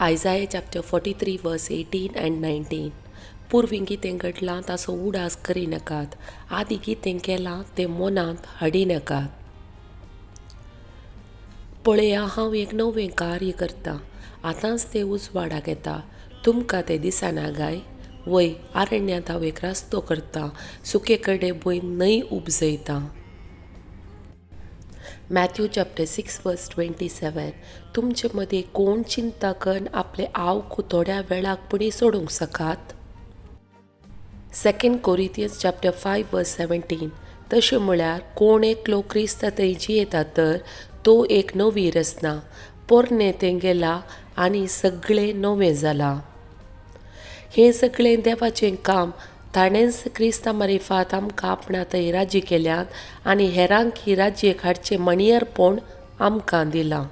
Isaiah chapter 43 verse 18 and 19. पुर्वीं कितें घडलां ताचो उडास करिनाकात, आदीं कितें केलां तें मनांत हाडिनाकात. पळया, हांव एक नवें कार्य करतां, आतांच तें उजवाडाक येता, तुमकां तें दिसना गाय? वय, आरण्यांत हांव एक रस्तो करतां, सुके कडेन भंय न्हंय उपजयतां. Matthew chapter 6 verse 27. तुमचे मदीं कोण चिंता करून आपले आवक थोड्या वेळाक पुणी सोडूंक सकात? 2 Corinthians chapter 5 verse 17. तशें म्हळ्यार कोण एकलो क्रिस्ता थंय जियेता तर तो एक नवी रचना, पोरणें तें गेलां आनी सगळें नवें जालां. हें सगळें देवाचें काम, ताणेंच क्रिस्ता मारिफात आमकां आपणा थंय राजी केल्यात आनी हेरांक ही राज्येक हाडचें मणयरपण आमकां दिलां.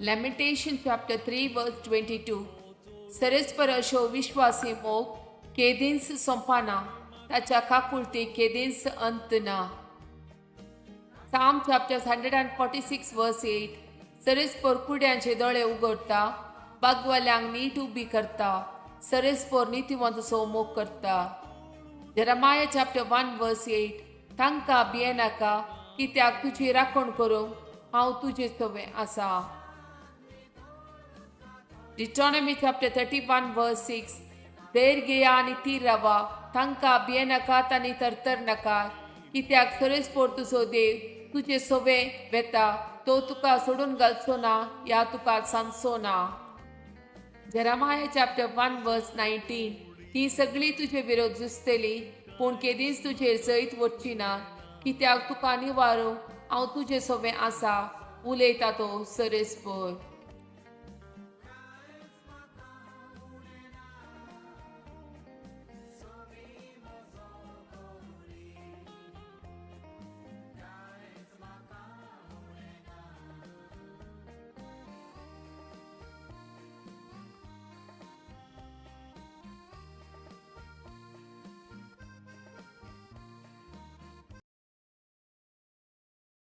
Lamentation chapter 3 verse 22. सरेस्पर अशो विश्वासी मोग केदींच सोंपना, ताच्या काकुळटी केदींच अंत ना. Psalm chapter 146 verse 8. सरेस्पर कुड्यांचे दोळे उगडटा, बागवाल्यांक नीट उबी करता, सरेस्पर नितीवंत मोग करता. Jeremiah chapter 1 verse 8. तांकां भियेनाका, कित्याक तुजी राखण करूंक हांव तुजे सवें आसा. Deuteronomy chapter 31 verse 6. धैर्य घेया आनी थीर रावा, तांकां भियेनाकात आनी तरतर नाकात, कित्याक सरेस्पर तुजो देव तुजे सवें वेता, तो तुका सोडून घालचो ना या तुका सांदचो ना. Jeremiah chapter 1 verse 19. ती सगळी तुजे विरोध झुजतली, पूण केदींच तुजेर जैत वचची ना, कित्याक तुका निवारूंक हांव तुजे सवें आसा, उलयता तो सरेस्पर.